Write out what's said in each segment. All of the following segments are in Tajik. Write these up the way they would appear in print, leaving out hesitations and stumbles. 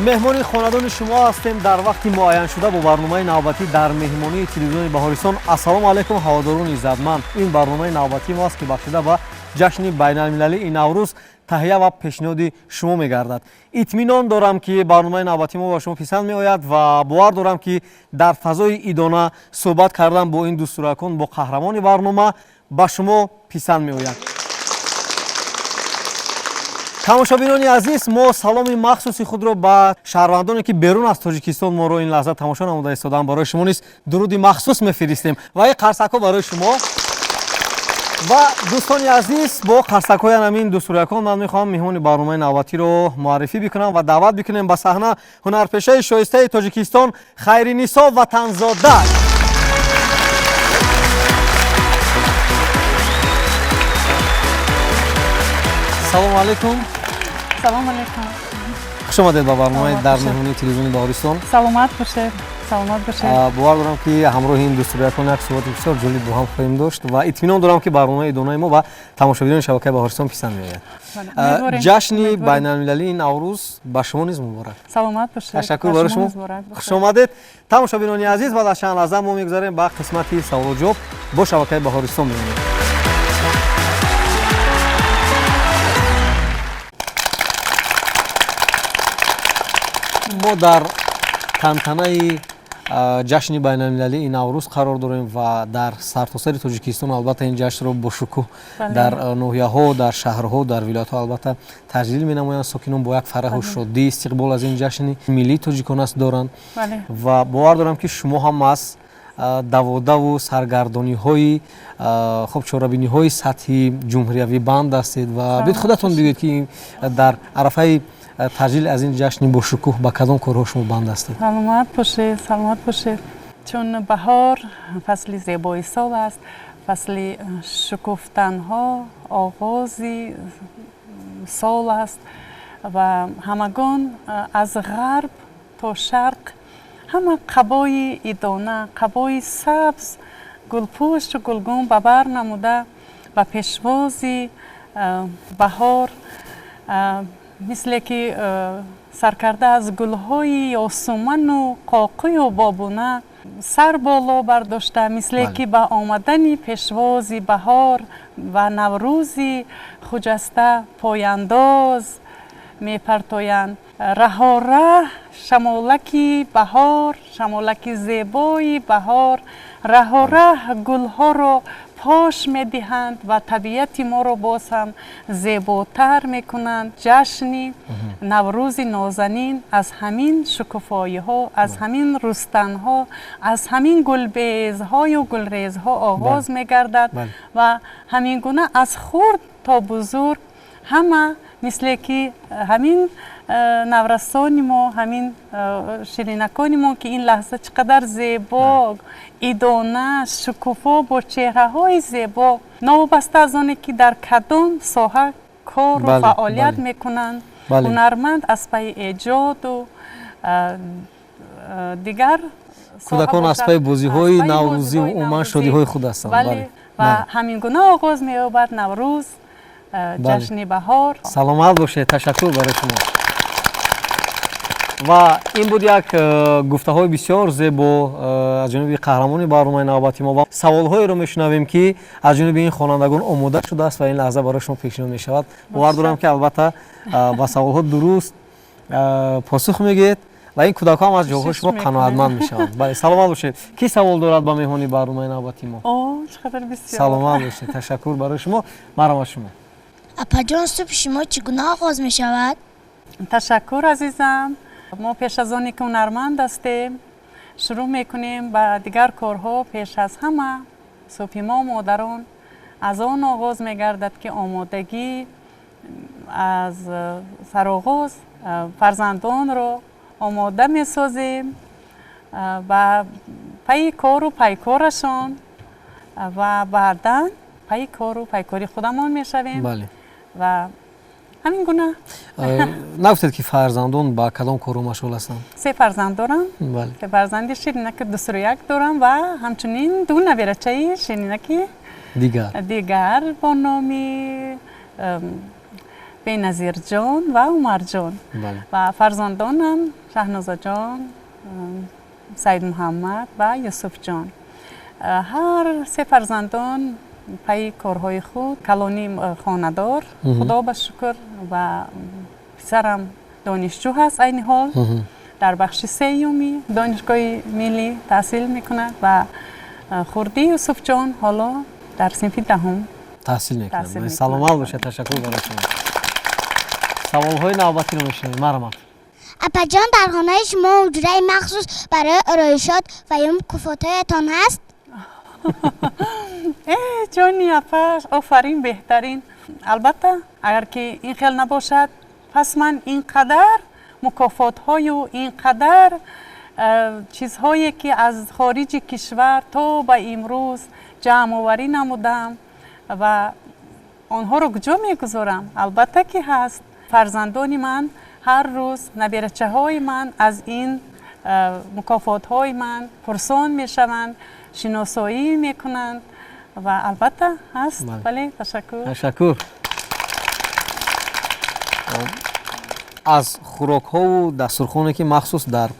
Меҳмони хонадони шумо ҳастем дар вақти муайяншуда бо барномаи навбатӣ дар меҳмонии телевизиони Баҳористон. Ассалому алайкум, ҳаводорони иззатманд. Ин барномаи навбатии мо аст, ки бахшида ба ҷашни байналмилалии Наврӯз таҳия ва пешниҳоди шумо мегардад. Итминон дорам, ки барномаи навбатии мо ба шумо писанд меояд ва бовар дорам, ки дар фазои идона суҳбат кардан бо ин дӯстуракон, бо қаҳрамони барнома ба шумо писанд меояд. Тамошобинони азиз, мо саломи махсуси худро ба шаҳрвандоне, ки берун аз Тоҷикистон моро ин лаҳза тамошо намуда истодаанд, барои шумо низ дуруди махсус мефиристем ва ин қарсакҳо барои шумо. Ва дӯстони азиз, бо қарсакҳои ҳамин дӯстуракон ман мехоҳам меҳмони барномаи навбатиро муаррифӣ бикунам ва даъват бикунем ба саҳна ҳунарпешаи шоистаи Тоҷикистон Хайринисо Ватанзода. Салому алайкум. Салому алайкум. Хуш омадед ба барномаи дар меҳмонии телевизиони Баҳористон. Саломат бошед, саломат бошед. Бовар дорам, ки ҳамроҳи ин дӯстуракон як суҳбати бисёр ҷолиб бо ҳам хоҳем дошт ва итминон дорам, ки барномаи идонаи мо ба тамошобинони шабакаи Баҳористон писанд меояд. Ҷашни байналмилалии Наврӯз ба шумо низ муборак. Саломат бошед. Ташаккур барои шумо, хуш омадед. Тамошобинони азиз, баъд аз чанд лаҳза мо мегузарем ба қисмати саволу ҷавоб. Бо шабакаи Баҳористон мемонем. Мо дар тантанаи ҷашни байналмилалии Наврӯз қарор дорем ва дар сартосари Тоҷикистон албатта ин ҷашнро бошукӯҳ дар ноҳияҳо, дар шаҳрҳо, дар вилоятҳо албатта таҷлил менамоянд. Сокинон бо як фараҳу шодӣ истиқбол аз ин ҷашни миллии тоҷикон аст доранд ва бовар дорам, ки шумо ҳам аз даводаву саргардониҳои, хуб, чорабиниҳои сатҳи ҷумҳуриявӣ банд ҳастед ва бид худатон бигӯед, ки дар арафаи таҷлил аз ин ҷашни бошукӯҳ ба кадом корҳо шумо банд ҳастед? Саломат бошед, саломат бошед. Чун баҳор фасли зебои сол аст, фасли шукуфтанҳо, оғози сол аст ва ҳамагон аз ғарб то шарқ ҳама қабои идона, қабои сабз, гулпӯшу гулгун ба бар намуда, ба пешвози баҳор, мисле ки саркарда аз гулҳои ёсуману қоқую бобуна сар боло бардошта, мисле ки ба омадани пешвози баҳор ва Наврӯзи хуҷаста пояндоз мепартоянд. Раҳораҳ шамолаки баҳор, шамолаки зебои баҳор раҳораҳ гулҳоро пош медиҳанд ва табиати моро боз ҳам зеботар мекунанд. Ҷашни Наврӯзи нозанин аз ҳамин шукуфоиҳо, аз ҳамин рустанҳо, аз ҳамин гулбезҳою гулрезҳо оғоз мегардад ва ҳамин гуна аз хурд то бузург ҳама, мисле ки ҳамин наврасони мо, ҳамин ширинакони мо, ки ин лаҳза чӣ қадар зебо, идона, шукуфо, бо чеҳраҳои зебо, новобаста аз оне ки дар кадом соҳа кору фаъолият мекунанд, ҳунарманд аз пайи эҷоду дигар. Кӯдакон аз пайи бозиҳои наврӯзӣ, умуман шодиҳои худ ҳастанд. Ва ҳамин гуна оғоз меёбад Наврӯз, ҷашни баҳор. Саломат бошед, ташаккур барои шумо. Ва ин буд як гуфтаҳои бисёр зебо аз ҷониби қаҳрамони барномаи навбати мо ва саволҳоеро мешунавем, ки аз ҷониби ин хонандагон омода шудааст ва ин лаҳза барои шумо пешниҳод мешавад. Бовар дорам, ки албатта ба саволҳо дуруст посух мегӯед ва ин кӯдакҳо ҳам аз ҷавобҳои шумо қаноатманд мешаванд. Бале, саломат бошед. Кӣ савол дорад ба меҳмони барномаи навбати мо? Саломат бошед, ташаккур барои шумо. Марҳамат, шумо. Апаҷон, субҳи шумо чӣ гуна оғоз мешавад? Ташаккур, азизам. Мо пеш аз оне ки ҳунарманд ҳастем, шурӯъ мекунем ба дигар корҳо, пеш аз ҳама субҳи мо, модарон, аз он оғоз мегардад, ки омодагӣ аз сароғоз фарзандонро омода месозем ба пайи кору пайкорашон ва баъдан пайи кору пайкори худамон мешавем ва ҳамин гуна. Нагуфтед, ки фарзандон ба кадом кору машғул ҳастанд? Се фарзанд дорам. Се фарзанди ширинаки дусру як дорам ва ҳамчунин ду наберачаи ширинаки дигар. Дигар бо номи Беназирҷон ва Умарҷон. Ва фарзандонам Шаҳнозаҷон, Саидмуҳаммад ва Юсуфҷон. Ҳар се фарзандон пайи корҳои худ, калонӣ хонадор, худо ба шукр, ва писарам донишҷӯ ҳаст айни ҳол, дар бахши сеюми донишгоҳи миллӣ таҳсил мекунад ва хурдӣ Юсуфҷон ҳоло дар синфи 10 таҳсил мекунад. Саломат бошед, ташаккур барои шумо. Саволҳои навбатиро мешунавем, марҳамат. Апаҷон, дар хонаи шумо ҳуҷраи махсус барои ороишот ва ё мукофотҳоятон ҳаст? Ҷони апаш, офарин, беҳтарин. Албатта, агар ки ин хел набошад, пас ман ин қадар мукофотҳою ин қадар чизҳое ки аз хориҷи кишвар то ба имрӯз ҷамъоварӣ намудам ва онҳоро куҷо мегузорам? Албатта ки ҳаст. Фарзандони ман ҳар рӯз, наберачаҳои ман аз ин мукофотҳои ман пурсон мешаванд, шиносоӣ мекунанд ва албатта ҳаст. Бале, ташаккур. Ташаккур. Аз хӯрокҳову дастурхоне ки махсус дар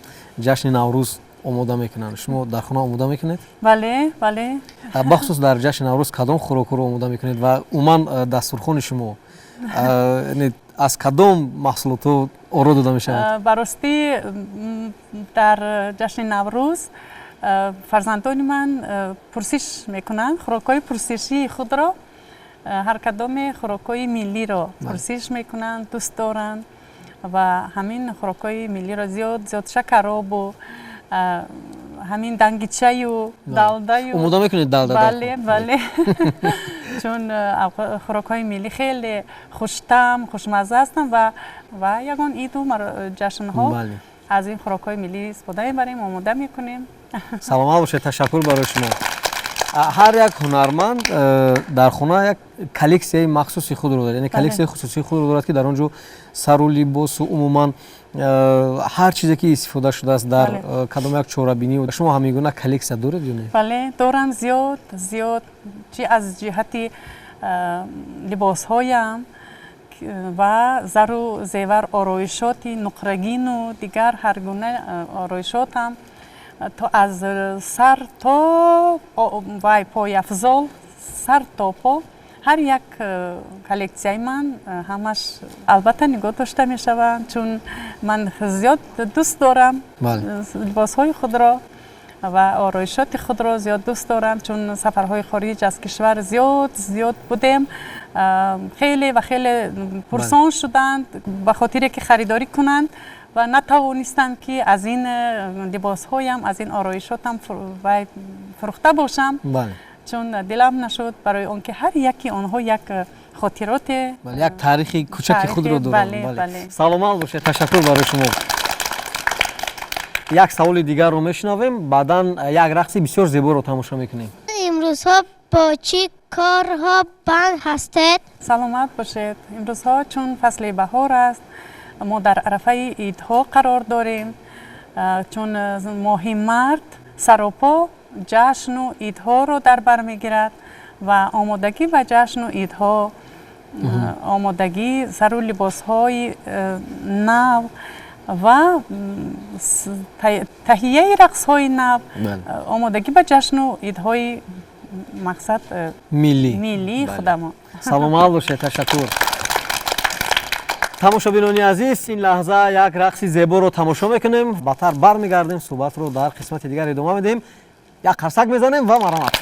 ҷашни Наврӯз омода мекунанд, шумо дар хона омода мекунед? Бале, бале. Бахусус дар ҷашни Наврӯз кадом хӯрокҳоро омода мекунед ва умуман дастурхони шумо аз кадом маҳсулотҳо оро дода мешавад? Ба ростӣ, дар ҷашни Наврӯз фарзандони ман пурсиш мекунанд, хӯрокҳои пурсишии худро, ҳар кадоме хӯрокҳои миллиро пурсиш мекунанд, дӯст доранд ва ҳамин хӯрокҳои миллиро зиёд зиёд, шакаробу ҳамин дангичаю далдаю омода мекунед? Далда? Бале, бале, чун хӯрокҳои миллӣ хеле хуштаъм, хушмазза ҳастанд ва ягон иду ҷашнҳо аз ин хӯрокҳои миллӣ истифода мебарем, омода мекунем. Саломат бошед, ташаккур барои шумо. Ҳар як ҳунарманд дар хона як коллексияи махсуси худро дорад, яъне коллексияи хусусии худро дорад, ки дар он ҷо сару либосу умуман ҳар чизе ки истифода шудааст дар кадом як чорабинӣ. Шумо ҳамин гуна коллексия доред ё не? Бале, дорам, зиёд зиёд, чи аз ҷиҳати либосҳоям ва зару зевар, ороишоти нуқрагину дигар ҳар гуна ороишотам, то аз сар то вай пойафзол, сар то по, ҳар як коллексияи ман ҳамаш албатта нигоҳ дошта мешаванд, чун ман зиёд дӯст дорам либосҳои худро ва ороишоти худро зиёд дӯст дорам, чун сафарҳои хориҷ аз кишвар зиёд зиёд будем, хеле ва хеле пурсон шуданд ба хотире ки харидорӣ кунанд ва натавонистам ки аз ин либосҳоям, аз ин ороишотам фурӯхта бошам, чун дилам нашуд, барои он ки ҳар яки онҳо як хотироте, як таърихи кӯчаки худро доранд. Саломат бошед, ташаккур барои шумо. Як саволи дигарро мешунавем, баъдан як рақси бисёр зеборо тамошо мекунем. Имрӯзҳо бо чӣ корҳо банд ҳастед? Саломат бошед. Имрӯзҳо чун фасли баҳор аст, мо дар арафаи идҳо қарор дорем, чун моҳи март саропо ҷашну идҳоро дар бар мегирад ва омодагӣ ба ҷашну идҳо, омодагӣ сару либосҳои нав ва таҳияи рақсҳои нав, омодагӣ ба ҷашну идҳои мақсад миллии худамон. Саломат бошед, ташаккур. Тамошобинони азиз, ин лаҳза як рақси зеборо тамошо мекунем, баъдтар бармегардем, суҳбатро дар қисмати дигар идома медиҳем. Як қарсак мезанем ва марҳамат.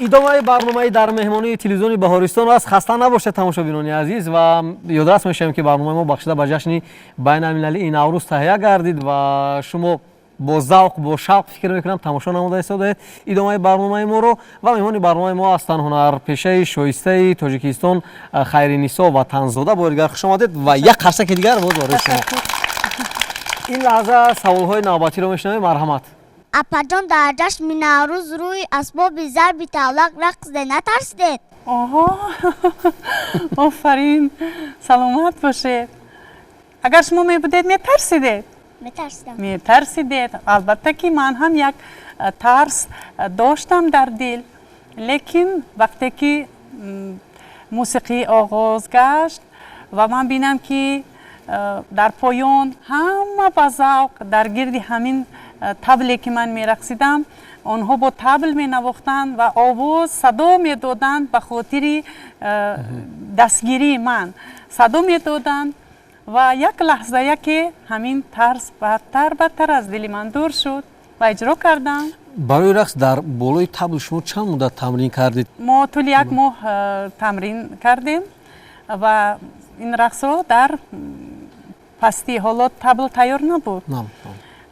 Идомаи барномаи дар меҳмонии телевизиони Баҳористон аст. Хаста набошед, тамошобинони азиз, ва ёдрас мешавем, ки барномаи мо бахшида ба ҷашни байналмилалии Наврӯз таҳия гардид ва шумо бо завқ, бо шавқ, фикр мекунам, тамошо намуда истодаед идомаи барномаи моро. Ва меҳмони барномаи мо ҳастанд ҳунарпешаи шоистаи Тоҷикистон Хайринисо Ватанзода. Бори дигар хуш омадед ва як қарсаки дигар боз барои шумо. Ин лаҳза саволҳои навбатиро мешунавем. Марҳамат. Апаҷон, дар ҷашни Наврӯз рӯи асбоби зарби тавлак рақсде, натарсидед? Оҳо, офарин, саломат бошед. Агар шумо мебудед, метарсидед? Метарсидам. Метарсидед. Албатта, ки ман ҳам як тарс доштам дар дил, лекин вақте ки мусиқӣ оғоз гашт ва ман бинам, ки дар поён ҳама ба завқ дар гирди ҳамин табле, ки ман мерақсидам, онҳо бо табл менавохтанд ва овоз садо медоданд, ба хотири дастгирии ман садо медоданд ва як лаҳза яке ҳамин тарс бадтар бадтар аз дили ман дур шуд ва иҷро кардам. Барои рақс дар болои табл шумо чанд муддат тамрин кардед? Мо тӯли як моҳ тамрин кардем ва ин рақсро дар пастӣ, ҳоло табл тайёр набуд.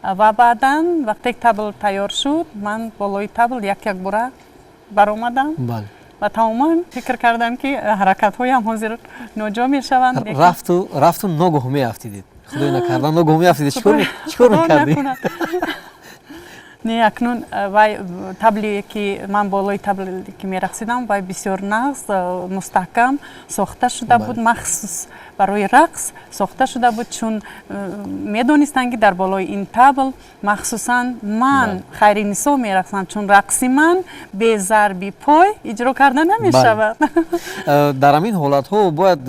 Ва баъдан, вақте табл тайёр шуд, ман болои табл як якбора баромадам ва тамоман фикр кардам, ки ҳаракатҳоям ҳозир ноҷо мешаванд. Рафту рафту ногоҳ меафтидед, худои накарда, ногоҳ меафтидед, чӣ кор мекардӣ? Не, акнун вай табле, ки ман болои табле ки мерақсидам, вай бисёр нағз, мустаҳкам сохта шуда буд, махсус барои рақс сохта шуда буд, чун медонистанд, ки дар болои ин табл махсусан ман, Хайринисо, мерақсам, чун рақси ман бе зарби пой иҷро карда намешавад. Дар ҳамин ҳолатҳо бояд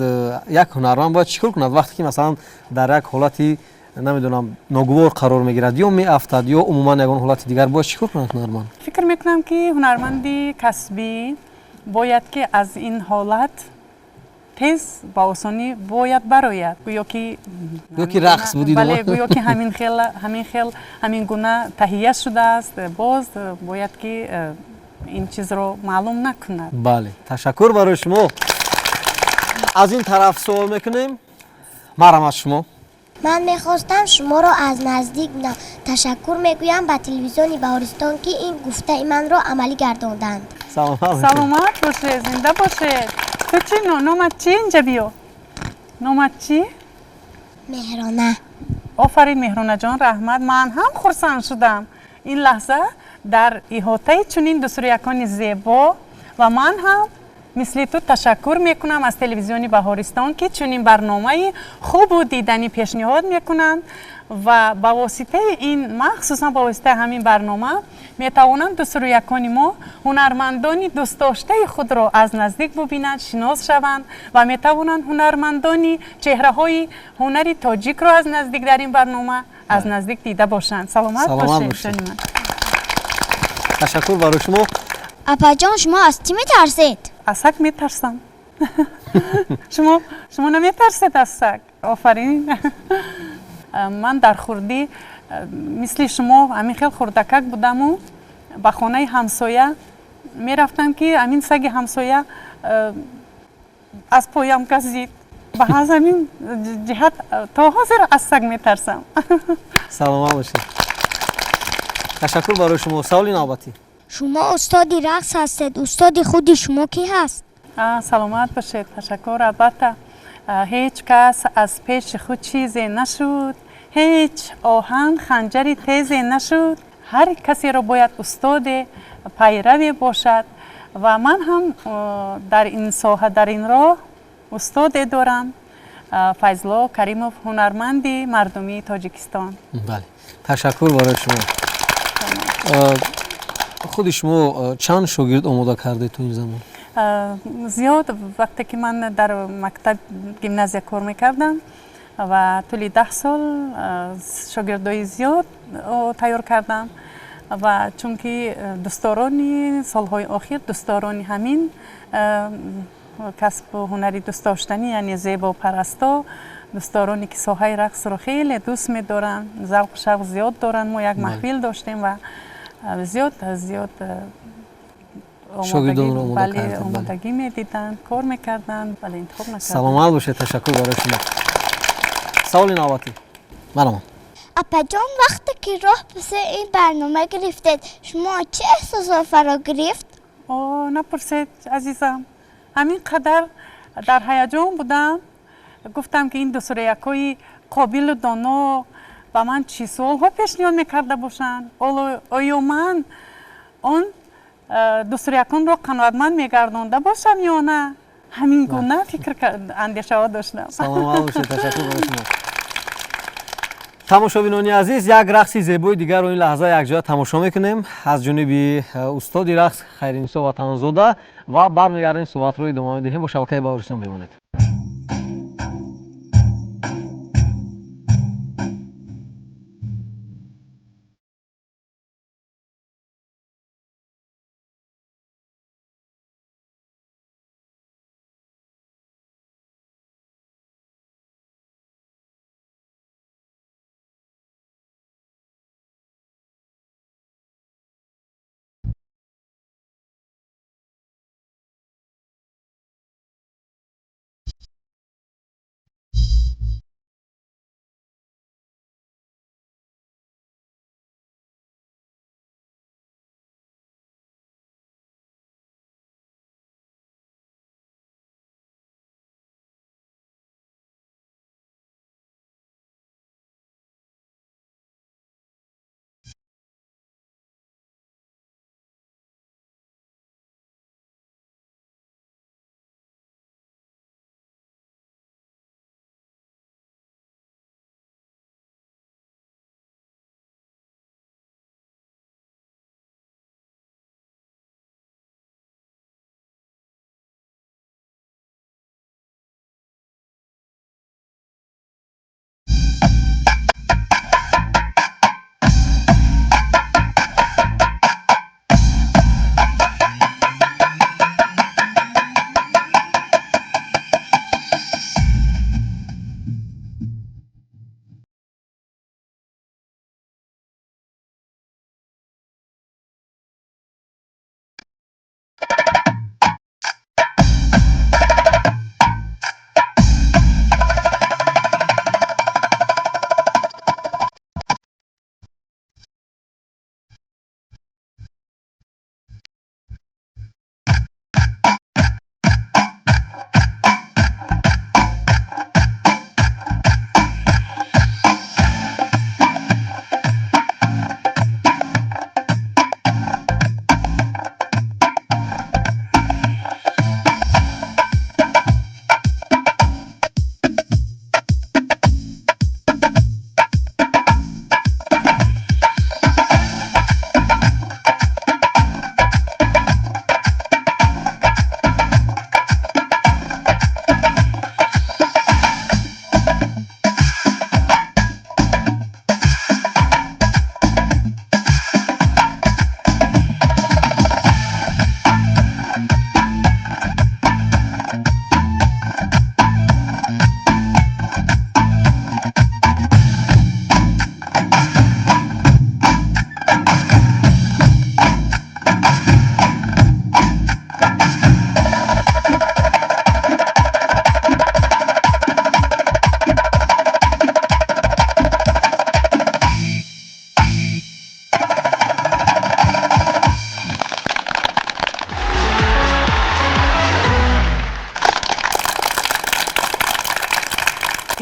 як ҳунарманд бояд чӣ кор кунад, вақте ки, масалан, дар як ҳолати, намедонам, ногувор қарор мегирад ё меафтад ё умуман ягон ҳолати дигар, бояд чӣ кор кунад ҳунарманд? Фикр мекунам, ки ҳунарманди касбӣ бояд ки аз ин ҳолат тез, ба осонӣ бояд барояд, гӯё ки Гӯё ки рақс буд. Бале, гӯё ки ҳамин хел, ҳамин гуна таҳия шудааст. Боз бояд ки ин чизро маълум накунад. Бале, ташаккур барои шумо. Аз ин тараф суол мекунем. Марҳамат, шумо. Ман мехостам шуморо аз наздик бинам. Ташаккур мегӯям ба телевизиони Баҳористон, ки ин гуфтаи манро амалӣ гардонданд. Саломат бошед, зинда бошед. Ту чӣ, номат чӣ? Инҷа биё, номат чӣ? Меҳрона. Офарин, Меҳронаҷон, раҳмат. Ман ҳам хурсанд шудам ин лаҳза дар иҳотаи чунин дусурякони зебо ва ман ҳам мисли ту ташаккур мекунам аз телевизиони Баҳористон, ки чунин барномаи хубу диданӣ пешниҳод мекунанд ва ба воситаи ин, махсусан ба воситаи ҳамин барнома, метавонанд дусурӯякони мо ҳунармандони дӯстдоштаи худро аз наздик бубинанд, шинос шаванд ва метавонанд ҳунармандони чеҳраҳои ҳунари тоҷикро аз наздик дар ин барнома аз наздик дида бошанд. Саломат бошед. Ташаккур барои шумо. Апаҷон, шумо аз чӣ метарсед? Аз саг метарсам. Шумо наметарсед аз саг? Офарин. Ман дар хурдӣ мисли шумо ҳамин хел хурдакак будаму ба хонаи ҳамсоя мерафтам, ки ҳамин саги ҳамсоя аз поям газид. Ба аз ҳамин ҷиҳат то ҳозир аз саг метарсам. Саломат бошед, ташаккур барои шумо. Саволи навбатӣ. Шумо устоди рақс ҳастед. Устоди худи шумо кӣ ҳаст? Саломат бошед, ташаккур. Албатта, ҳеҷ кас аз пеши худ чизе нашуд, ҳеҷ оҳан ханҷари тезе нашуд. Ҳар касеро бояд устоде, пайраве бошад ва ман ҳам дар ин соҳа, дар ин роҳ устоде дорам: Файзулло Каримов, ҳунарманди мардумии Тоҷикистон. Бале, ташаккур барои шумо. Худи шумо чанд шогирд омода кардед то ин замон? Зиёд. Вақте ки ман дар мактаб, гимназия кор мекардам ва тӯли 10 сол шогирдои зиёд тайёр кардам ва чунки дӯстдорони, солҳои охир дӯстдорони ҳамин касбу ҳунари дӯстдоштанӣ, яъне зебопарасто, дӯстдороне ки соҳаи рақсро хеле дӯст медоранд, завқу шавқ зиёд доранд, мо як маҳфил доштем ва зиёд зиёд. Омодагӣ медиданд, кор мекарданд, вале интихоб накарданд. Саломат бошед, ташаккур барои шумо. Саволи навбатӣ марҳамат. Апаҷон, вақте ки роҳ ба сӯи ин барнома гирифтед, шумо чӣ эҳсосро фаро гирифт? О, напурсед, азизам, ҳамин қадар дар ҳаяҷон будам. Гуфтам, ки ин дусураякҳои қобилу доно ба ман чӣ суолҳо пешниҳод мекарда бошанд? Оё ман он дусураяконро қаноатманд мегардонда бошам ё на? Ҳамин гуна фикр, андешаҳо доштам. Саломат бошед, ташаккур барои шумо. Тамошобинони азиз, як рақси зебои дигарро ин лаҳза якҷоя тамошо мекунем аз ҷониби устоди рақс Хайринисо Ватанзода ва бармегардем, суҳбатро идома медиҳем. Бо шабакаи Баҳористон бимонед.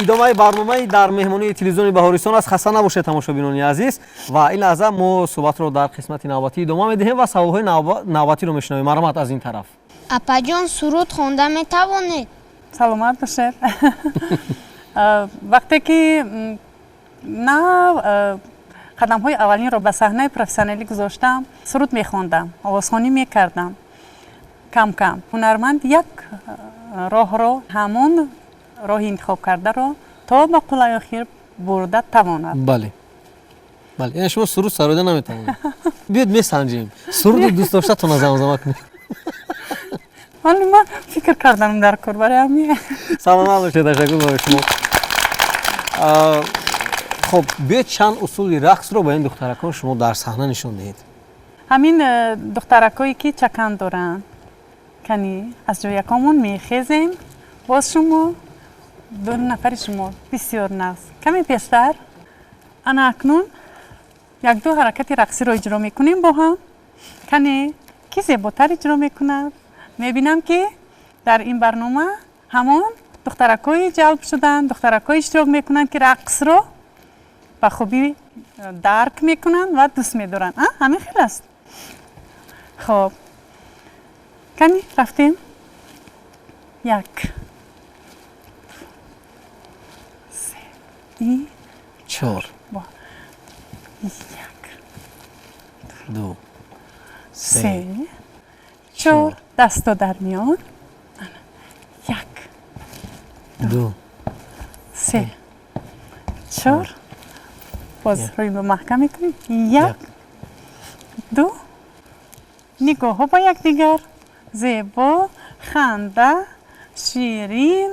Идомаи барномаи дар меҳмонии телевизиони Баҳористон аст. Хаста набошед, тамошобинони азиз. Ва ин лаҳза мо суҳбатро дар қисмати навбатӣ идома медиҳем ва саволҳои навбатиро мешунавем. Марҳамат, аз ин тараф. Апаҷон, суруд хонда метавонед? Саломат бошед. Вақте ки нав қадамҳои аввалинро ба саҳнаи профессионалӣ гузоштам, суруд мехондам, овозхонӣ мекардам. Кам кам ҳунарманд як роҳро, ҳамон роҳи интихобкардаро то ба қуллаи охир бурда тавонад. Бале, бале, яъне шумо суруд сароида наметавонед. Биёед, месанҷем, суруди дӯстдоштатонро замзама кунед. Вале ман фикр кардам дар кор барои ҳамин. Саломат бошед, ташаккур барои шумо. Хуб, биёед, чанд усули рақсро ба ин духтаракон шумо дар саҳна нишон диҳед. Ҳамин духтаракое ки чакан доранд, кани аз ҷоякомон мехезем. Боз шумо ду нафари шумо бисёр нағз. Каме пештар. Ана акнун як-ду ҳаракати рақсиро иҷро мекунем бо ҳам. Кане ки зеботар иҷро мекунад? Мебинам ки дар ин барнома ҳамон духтаракҳои ҷалб шуданд, духтаракҳое иштирок мекунанд, ки рақсро ба хубӣ дарк мекунанд ва дӯст медоранд. Ҳамин хел аст. Хоб, кани рафтем. Як, се, чор, як, ду, се, чор. Дасто дар миён. Як, ду, се, чор. Боз рӯйро маҳкам мекунем. Як, ду. Нигоҳҳо ба якдигар, зебо, ханда, ширин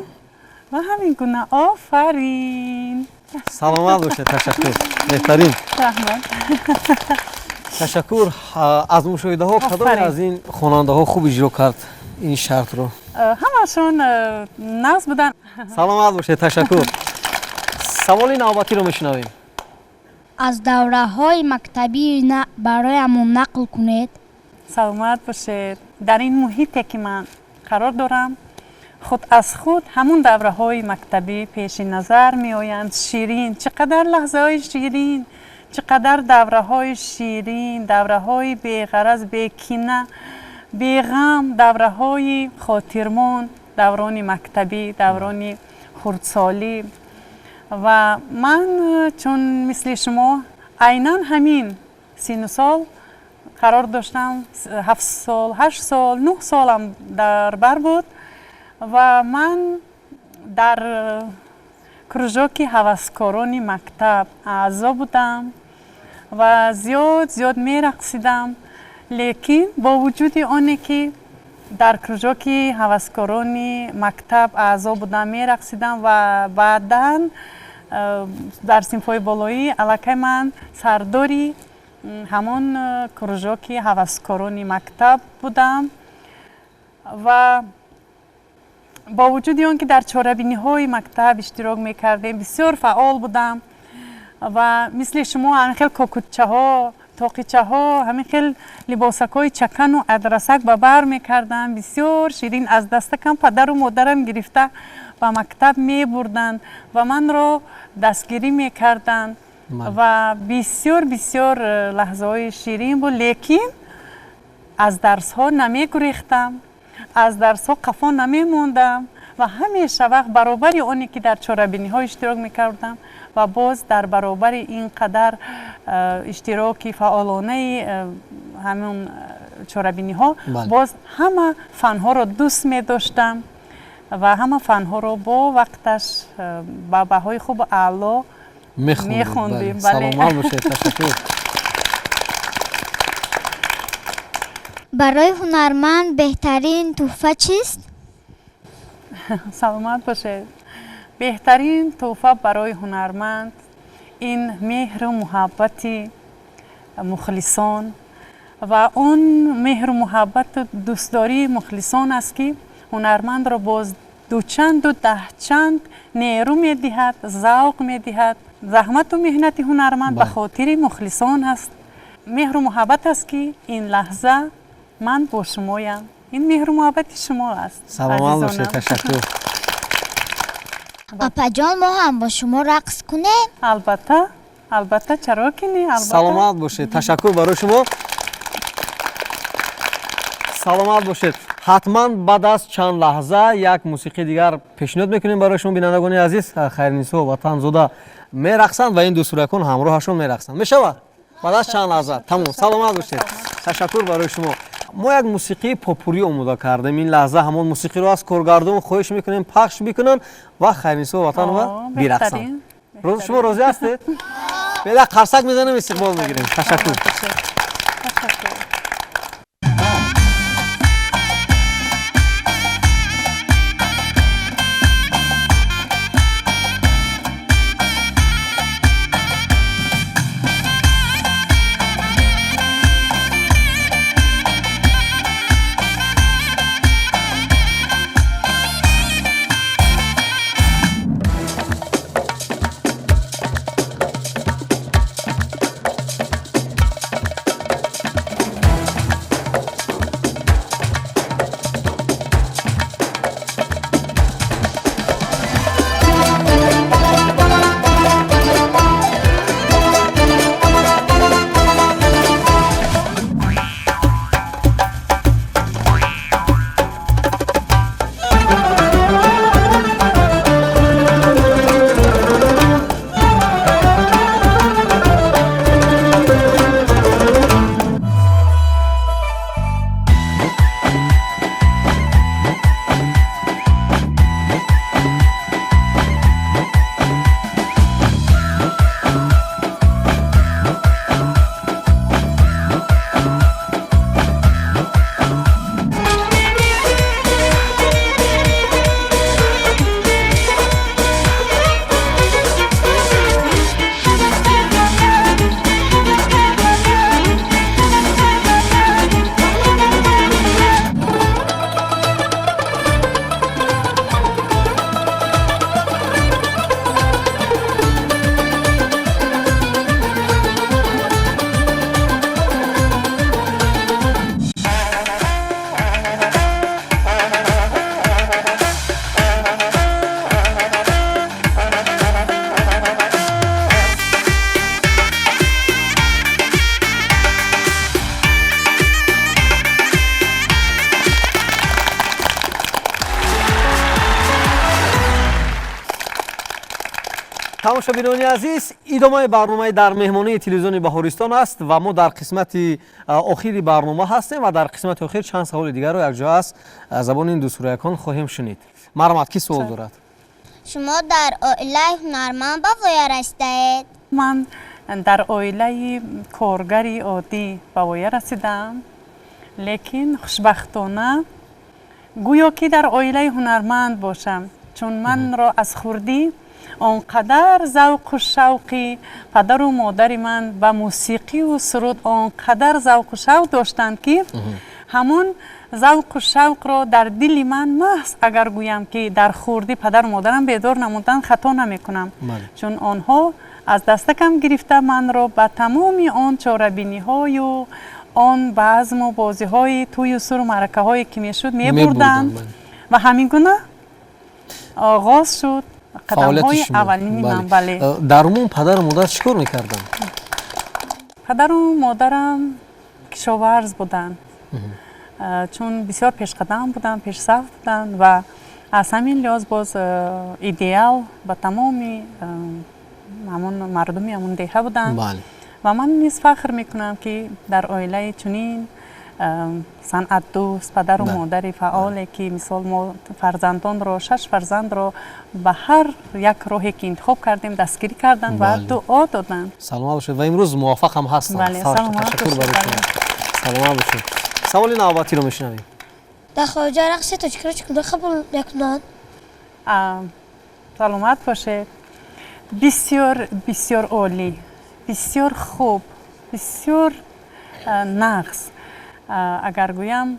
ва ҳамин гуна. Офарин, саломат бошед. Ташаккур, беҳтарин. Раҳмат. Ташаккур. Аз мушоҳидаҳо кадоме аз ин хонандаҳо хуб иҷро кард ин шартро? Ҳамашон нағз буданд. Саломат бошед, ташаккур. Саволи навбатиро мешунавем. Аз давраҳои мактабӣ бароямон нақл кунед. Саломат бошед. Дар ин муҳите ки ман қарор дорам, худ аз худ ҳамун давраҳои мактабӣ пеши назар меоянд. Ширин, чӣ қадар лаҳзаҳои ширин, чӣ қадар давраҳои ширин, давраҳои беғараз, бекина, беғам, давраҳои хотирмон, даврони мактабӣ, даврони хурдсолӣ. Ва ман чун мисли шумо айнан ҳамин сину сол қарор доштам, 7 сол, 8 сол, 9 солам дар бар буд ва ман дар кружоки ҳаваскорони мактаб аъзо будам ва зиёд зиёд мерақсидам. Лекин бо вуҷуди оне ки дар кружоки ҳаваскорони мактаб аъзо будам, мерақсидам ва баъдан дар синфҳои болоӣ аллакай ман сардори ҳамон кружоки ҳаваскорони мактаб будам ва бо вуҷуди он ки дар чорабиниҳои мактаб иштирок мекардем, бисёр фаъол будам ва мисли шумо ҳамин хел кокутчаҳо, тоқичаҳо, ҳамин хел либосакҳои чакану адрасак ба бар мекардам. Бисёр ширин аз дастакам падару модарам гирифта ба мактаб мебурданд ва манро дастгирӣ мекарданд ва бисёр бисёр лаҳзаҳои ширин буд. Лекин аз дарсҳо намегурехтам, аз дарсҳо қафо намемондам ва ҳамеша вақт баробари оне ки дар чорабиниҳо иштирок мекардам ва боз дар баробари ин қадар иштироки фаъолонаи ҳамон чорабиниҳо боз ҳама фанҳоро дӯст медоштам ва ҳама фанҳоро бо вақташ ба баҳои хубу аъло мехондем. Саломат бошед, ташаккур. Барои ҳунарманд беҳтарин тӯҳфа чист? Саломат бошед. Беҳтарин тӯҳфа барои ҳунарманд ин меҳру муҳаббати мухлисон ва он меҳру муҳаббату дӯстдории мухлисон аст, ки ҳунармандро боз дучанду даҳчанд нерӯ медиҳад, завқ медиҳад. Заҳмату меҳнати ҳунарманд ба хотири мухлисон аст. Меҳру муҳаббат аст, ки ин лаҳза ман бо шумоям. Ин меҳру муҳаббати шумо аст. Саломат бошед, ташаккур. Апаҷон, мо ҳам бо шумо рақс кунем? Албатта, албатта, чаро ки не, албатта. Саломат бошед, ташаккур барои шумо. Саломат бошед. Ҳатман баъд аз чанд лаҳза як мусиқии дигар пешниҳод мекунем барои шумо, бинандагони азиз. Хайрнисо Ватанзода мерақсанд ва ин дӯстуракон ҳамроҳашон мерақсанд. Мешавад? Баъд аз чанд лаҳза. Тамом. Саломат бошед, ташаккур барои шумо. Мо як мусиқии попурӣ омода кардем. Ин лаҳза ҳамон мусиқиро аз коргардон хоҳиш мекунем пахш бикунанд ва Хайрнисо Ватанова бирақсанд. Шумо розӣ ҳастед? Беда қарсак мезанем, истиқбол мегирем. Ташаккур. Тамошобинони азиз, идомаи барномаи дар меҳмонии телевизиони Баҳористон аст ва мо дар қисмати охири барнома ҳастем ва дар қисмати охир чанд саволи дигарро якҷо аз забони ин дусуроякон хоҳем шунид. Марҳамат, кӣ суол дорад? Шумо дар оилаи ҳунарманд ба воя расидаед? Ман дар оилаи коргари оддӣ ба воя расидаам, лекин хушбахтона гӯё ки дар оилаи ҳунарманд бошам, чун манро аз хурдӣ он қадар завқу шавқи падару модари ман ба мусиқиву суруд, он қадар завқу шавқ доштанд, ки ҳамон завқу шавқро дар дили ман маҳз, агар гӯям ки дар хурдӣ падару модарам бедор намуданд, хато намекунам, чун онҳо аз дастакам гирифта манро ба тамоми он чорабиниҳою он базму бозиҳои тӯю суру маъракаҳое ки мешуд мебурданд ва ҳамин гуна оғоз шуд қадамҳои аввалини ман. Бале. Дар умум падару модар чӣ кор мекарданд? Падару модарам кишоварз буданд, чун бисёр пешқадам буданд, пешсаф буданд ва аз ҳамин лиҳоз боз идеал ба тамоми ҳамон мардуми ҳамон деҳа буданд. Ва ман низ фахр мекунам, ки дар оилаи чунин санъатдӯст, падару модари фаъоле, ки мисол мо фарзандонро, шаш фарзандро ба ҳар як роҳе ки интихоб кардем, дастгирӣ карданд ва дуо доданд. Саломат бошед ва имрӯз муваффақ ҳам ҳастанд. Ташаккур барои шумо, саломат бошед. Саволи навбатиро мешунавем. Дар хориҷа рақси тоҷикиро чӣ гуна қабул мекунанд? Саломат бошед. Бисёр бисёр олӣ, бисёр хуб, бисёр нағз, агар гӯям,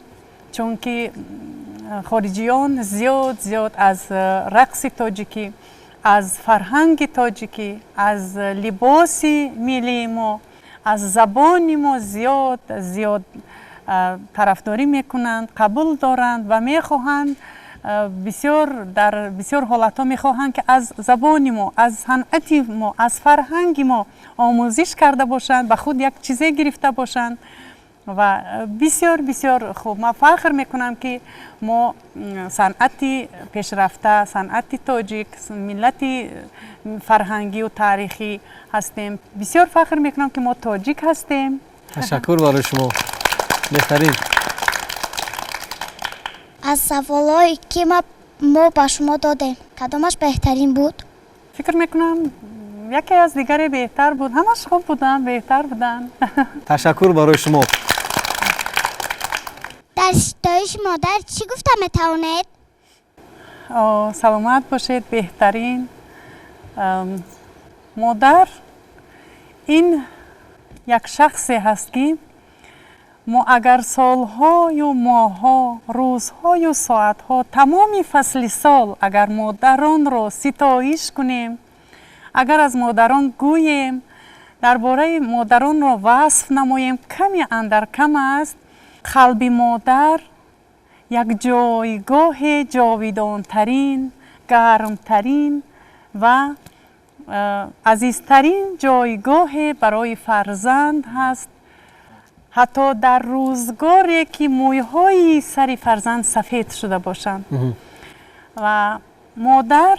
чунки хориҷиён зиёд зиёд аз рақси тоҷикӣ, аз фарҳанги тоҷикӣ, аз либоси миллии мо, аз забони мо зиёд зиёд тарафдорӣ мекунанд, қабул доранд ва мехоҳанд, бисёр дар бисёр ҳолатҳо мехоҳанд, ки аз забони мо, аз санъати мо, аз фарҳанги мо омӯзиш карда бошанд, ба худ як чизе гирифта бошанд ва бисёр бисёр хуб. Ман фахр мекунам, ки мо санъати пешрафта, санъати тоҷик, миллати фарҳангию таърихӣ ҳастем. Бисёр фахр мекунам, ки мо тоҷик ҳастем. Ташаккур барои шумо, беҳтарин. Аз саволҳое ки мо ба шумо додем, кадомаш беҳтарин буд? Фикр мекунам, яке аз дигаре беҳтар буд, ҳамаш хуб буданд, беҳтар буданд. Ташаккур барои шумо. Дар ситоиши модар чӣ гуфта метавонед? Саломат бошед. Беҳтарин. Модар ин як шахсе ҳаст, ки мо агар солҳою моҳҳо, рӯзҳою соатҳо, тамоми фасли сол агар модаронро ситоиш кунем, агар аз модарон гӯем, дар бораи модаронро васф намоем, ками андар кам аст. Қалби модар як ҷойгоҳи ҷовидонтарин, гармтарин ва азизтарин ҷойгоҳе барои фарзанд ҳаст, ҳатто дар рӯзгоре ки мӯйҳои сари фарзанд сафед шуда бошанд. Ва модар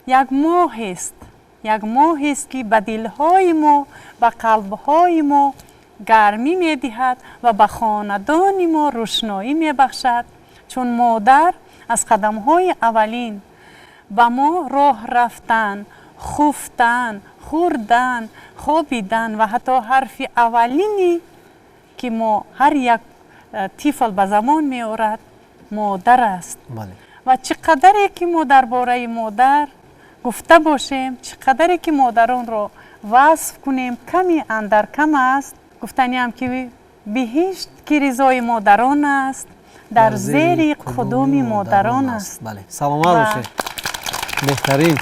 як моҳест, як моҳест, ки ба дилҳои мо, ба қалбҳои мо гармӣ медиҳад ва ба хонадони мо рӯшноӣ мебахшад, чун модар аз қадамҳои аввалин ба мо роҳ рафтан, хуфтан, хӯрдан, хобидан ва ҳатто ҳарфи аввалини ки мо ҳар як тифл ба замон меорад, модар аст. Ва чӣ қадаре ки мо дар бораи модар гуфта бошем, чӣ қадаре ки модаронро васф кунем, ками андар кам аст. Гуфтаниам, ки биҳишт, ки ризои модарон аст, дар зери қудуми модарон аст. Саломат бошед, беҳтарин.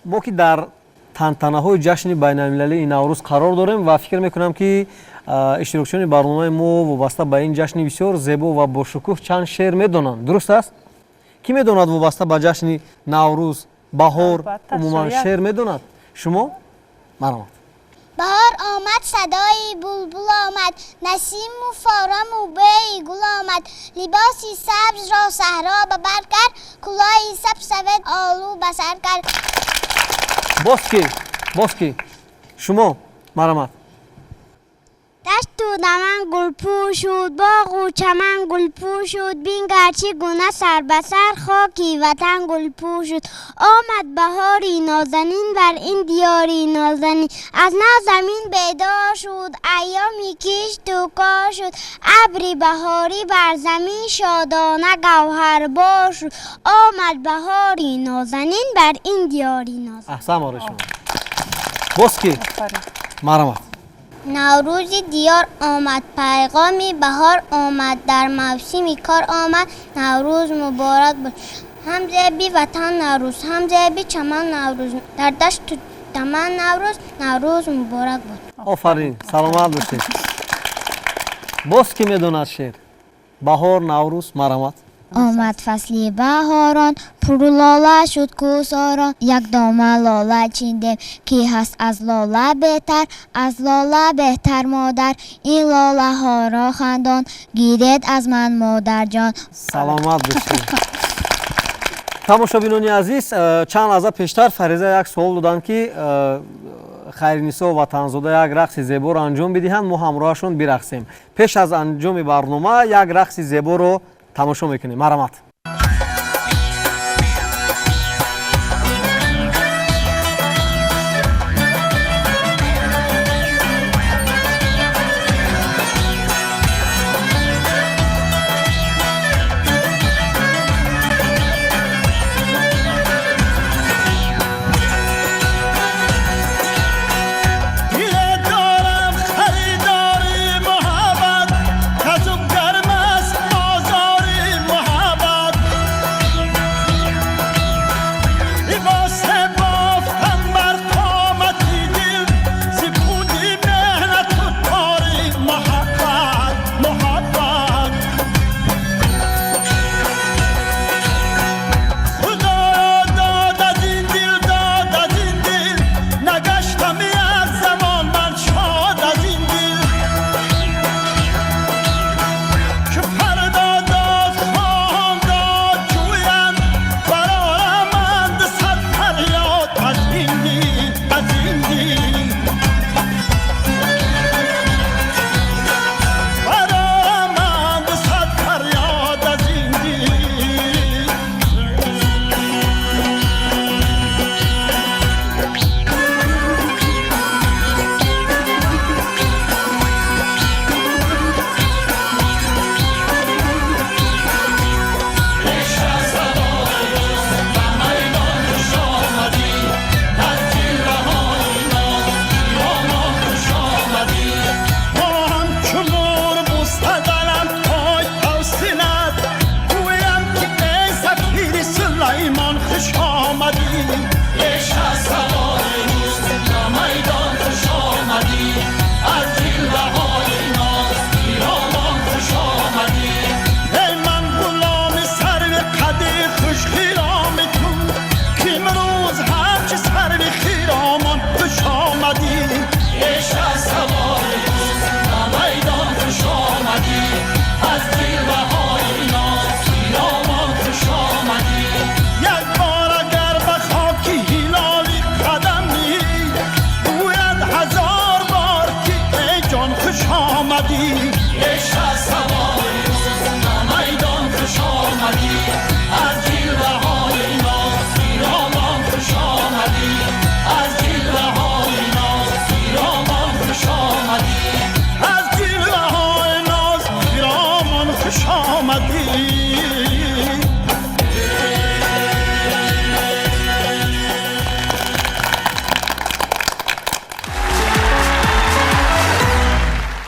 Мо ки дар тантанаҳои ҷашни байналмилалии Наврӯз қарор дорем ва фикр мекунам, ки иштирокчиёни барномаи мо вобаста ба ин ҷашни бисёр зебо ва бошукӯҳ чанд шеър медонанд. Дуруст аст? Кӣ медонад вобаста ба ҷашни Наврӯз, баҳор, умуман шеър медонад? Шумо, марҳамат. Баҳор омад, садои булбул омад, насиму фораму бӯи гул омад. Либоси сабзро саҳро ба бар кард, кӯлоҳи саб сафед олу ба сар кард. Боз ки? Боз ки? Шумо, марҳамат. Дашту даман гулпӯш шуд, боғу чаман гулпӯш шуд, бингар чӣ гуна сар ба сар хоки ватан гулпӯш шуд. Омад баҳори нозанин бар ин диёри нозанин, аз нав замин бедор шуд, айёми кишту кор шуд, абри баҳорӣ бар замин шодона гавҳарбор шуд. Омад баҳори нозанин бар ин диёри нозанин. Аҳсан бори шумо. Боз ки? Марҳамат. Наврӯзи диёр омад, пайғоми баҳор омад, дар мавсими кор омад, Наврӯз муборак бод. Ҳам зеби ватан Наврӯз, ҳам зеби чаман Наврӯз, дар дашту даман Наврӯз, Наврӯз муборак бод. Офарин, саломат бошед. Боз ки медонад шеър? Баҳор, Наврӯз, марҳамат. Омад фасли баҳорон, пуру лола шуд кӯсорон, як дома лола чиндем, ки ҳаст аз лола беҳтар, аз лола беҳтар модар, ин лолаҳоро хандон гиред аз ман модарҷон. Саломат бошед. Тамошобинони азиз, чанд лаҳза пештар Фариза як суол доданд, ки Хайринисо Ватанзода як рақси зеборо анҷом бидиҳанд, мо ҳамроҳашон бирақсем. Пеш аз анҷоми барнома як рақси зеборо тамошо мекунем. Марҳамат.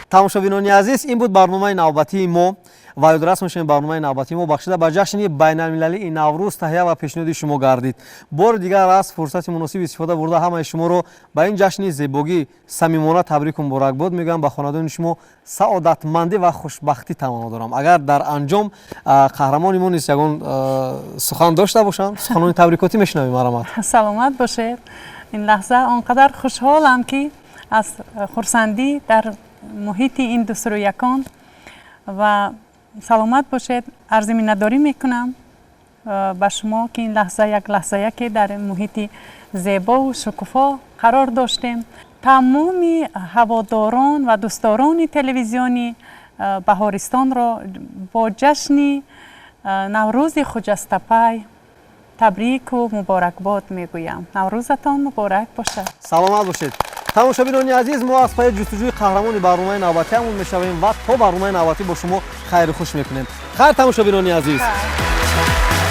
Тамошобинони азиз, ин буд барномаи навбатии мо ва ёдрас мешавем, барномаи навбатии мо бахшида ба ҷашни байналмилалии Наврӯз таҳия ва пешниҳоди шумо гардид. Бори дигар аз фурсати муносиб истифода бурда ҳамаи шуморо ба ин ҷашни зебогӣ самимона табрику муборакбод мегӯям. Ба хонадони шумо саодатмандӣ ва хушбахтӣ таманно дорам. Агар дар анҷом қаҳрамони мо низ ягон сухан дошта бошанд, суханони табрикотӣ мешунавем. Марҳамат. Саломат бошед. Ин лаҳза он қадар хушҳолам, ки аз хурсандӣ дар муҳити ин дусрӯякон ва саломат бошед. Арзи миннатдорӣ мекунам Ба шумо, ки ин лаҳза як лаҳзае ки дар муҳити зебову шукуфо қарор доштем, тамоми ҳаводорон ва дӯстдорони телевизиони Баҳористонро бо ҷашни Наврӯзи хуҷастапай табрику муборакбод мегӯям. Наврӯзатон муборак бошад! Саломат бошед. Тамошобинони азиз, мо аз пайи ҷустуҷӯи қаҳрамони барномаи навбатиамон мешавем ва то барномаи навбатӣ бо шумо хайру хуш мекунем. Хайр, тамошобинони азиз. Хайр.